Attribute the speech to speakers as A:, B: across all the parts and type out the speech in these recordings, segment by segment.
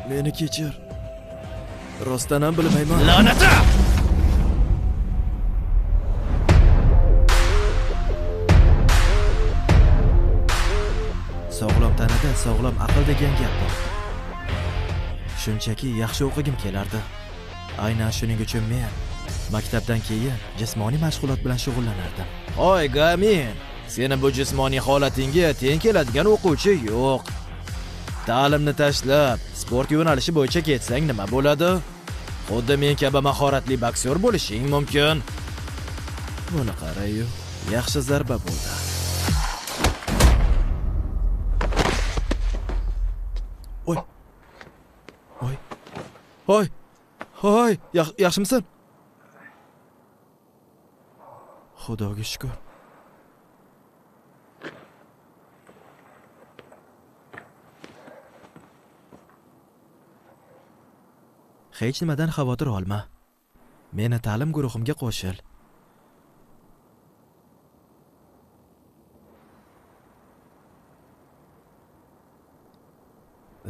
A: Meni kechir. Rostdan ham bilmayman.
B: La'nati!
A: Sog'lom tanada sog'lom aql degan gap bor. Shunchaki yaxshi o'qigim kelardi. Aynan shuning uchun men maktabdan keyin jismoniy mashg'ulot bilan shug'ullanardim. Oy, Gamin, seni bu jismoniy holatingga teng keladigan o'quvchi yo'q. Ta'limni tashlab, sport yo'nalishi bo'yicha ketsang nima bo'ladi? Xuddi men kabi mahoratli boksyor bo'lishing mumkin. Buni qarayu, yaxshi zarba bo'ldi. Oy. Oy. Oy. Oy, yaxshimisan? Xudoga shukr. Hech nimadan xavotir olma. Meni ta'lim guruhimga qo'shil.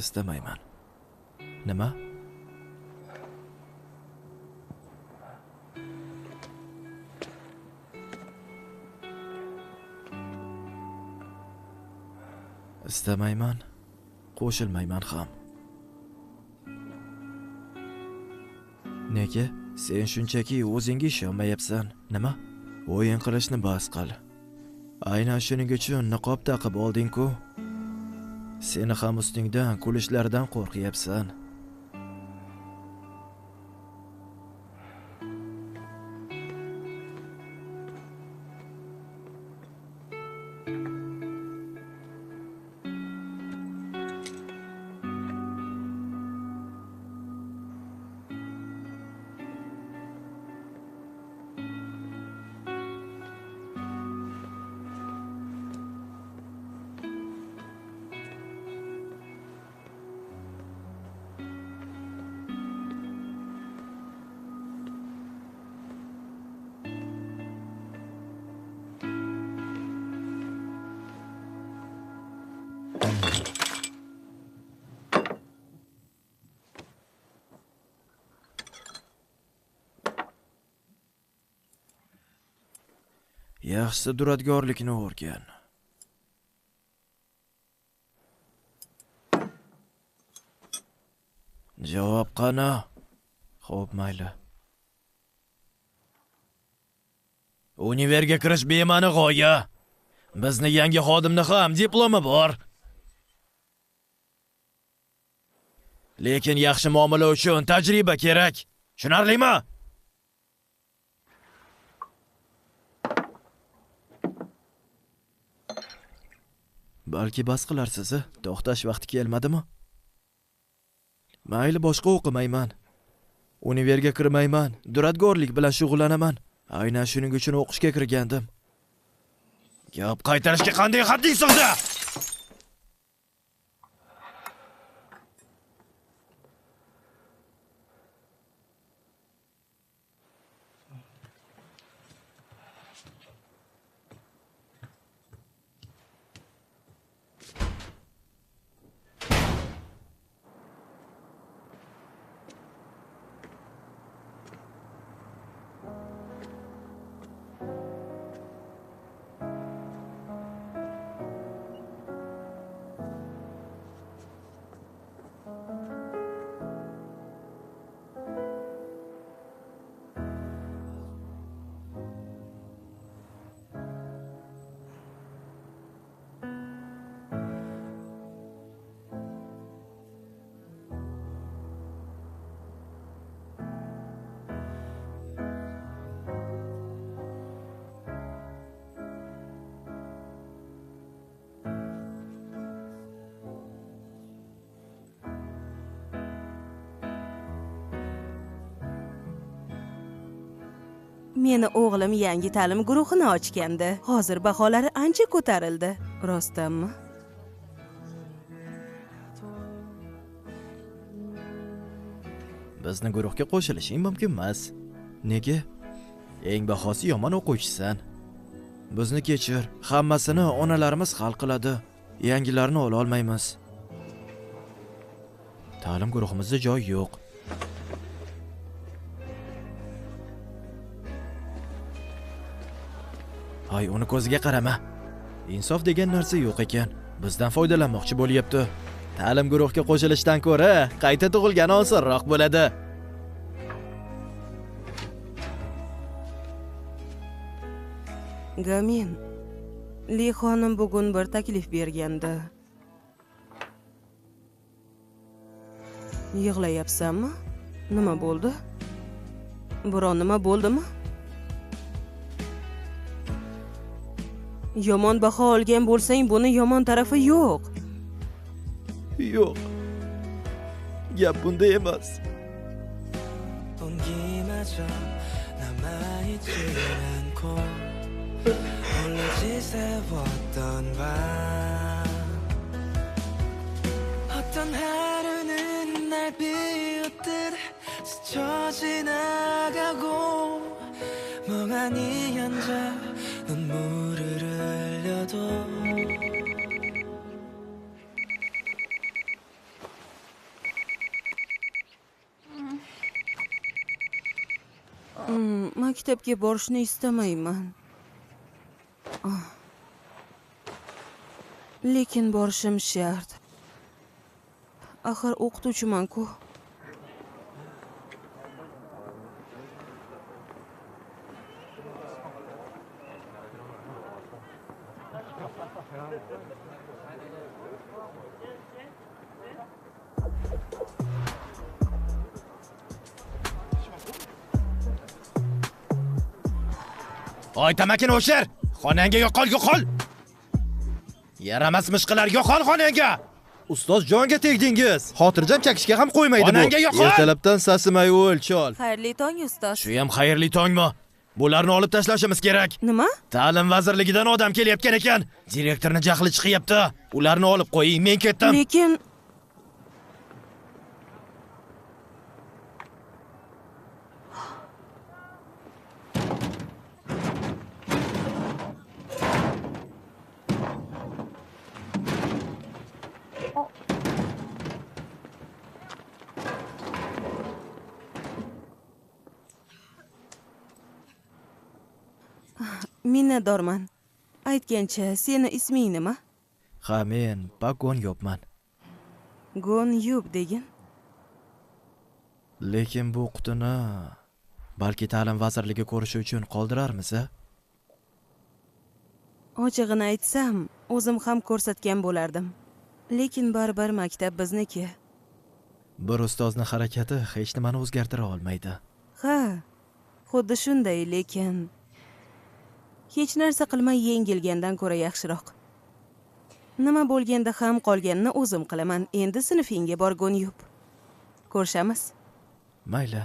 A: Istamayman. Nima? Istamayman. Qo'shilmayman ham. Nega? Sen shunchaki o'zingga ishonmayapsan. Nima? O'yin qilishni bas qil. Aynan shuning uchun niqob taqib olding-ku. Seni ham ustingdan kulishlaridan qo'rqyapsan. Yaxshisi duradgorlikni o'rgan. Javob qani? Xo'p, mayli.
B: Univerga kirish bema'ni g'oya. Bizni yangi xodimni ham diplomi bor. Lekin yaxshi muomala uchun tajriba kerak. Tushunarlimi?
A: Balki bas qilarsiz, to'xtash vaqti kelmadimi? Mayli, boshqa o'qimayman. Univerga kirmayman, duradgorlik bilan shug'ullanaman. Aynan shuning uchun o'qishga kirgandim.
B: Gap qaytarishga qanday hadding sig'di?
C: Meni o'g'lim yangi ta'lim guruhini ochgandi. Hozir baholari ancha ko'tarildi. Rostdanmi?
A: Bizni guruhga qo'shilishing mumkin emas. Nega? Eng bahosi yomon o'quvchisan. Bizni kechir, hammasini onalarimiz hal qiladi. Yangilarni ola olmaymiz. Ta'lim guruhimizda joy yo'q. Ay, uni ko'ziga qarama. Insof degan narsa yo'q ekan. Bizdan foydalanmoqchi bo'lyapti. Ta'lim guruhga qo'shilishdan ko'ra qayta tug'ilgani osonroq bo'ladi.
C: Gamin, Li xonim bugun bir taklif bergandi. Yig'layapsanmi? Nima bo'ldi? Biron nima bo'ldimi? Yomon baho olgan bo'lsang, buni yomon tarafi yo'q.
A: Yo'q. Gap bunda emas.
C: Maktabga borishni istamayman. Lekin borishim shart. Axir o'qituvchiman-ku.
B: Oy, tamakini o'chir! Xonangga yo'qol, yo'qol! Yaramas mishqilar, yo'qol xonangga!
A: Ustoz, jonga tegdingiz. Xotirjam chakishga ham qo'ymaydi bu.
B: Xonangga yo'qol!
A: Ertalabdan sasimay o'l, chol.
C: Xayrli tong, ustoz.
B: Shu ham xayrli tongmi? Bularni olib tashlashimiz kerak.
C: Nima?
B: Ta'lim vazirligidan odam kelayotgan ekan. Direktorni jahli chiqyapti. Ularni olib qo'ying, men ketdim.
C: Lekin minnatdorman. Aytgancha, seni isming nima?
A: Ha, men Pak Gon Yopman.
C: Gon Yop degin.
A: Lekin bu qutini balki ta'lim vazirligi ko'rishi uchun qoldirarmiz, a?
C: Ochig'ini aytsam, o'zim ham ko'rsatgan bo'lardim. Lekin baribir maktab bizniki.
A: Bir ustozni harakati hech nimani o'zgartira olmaydi.
C: Ha, xuddi shunday, lekin hech narsa qilmay yengilgandan ko'ra yaxshiroq. Nima bo'lganda ham qolganini o'zim qilaman. Endi sinfingga bor, Gon Yop. Ko'rishamiz.
A: Mayli.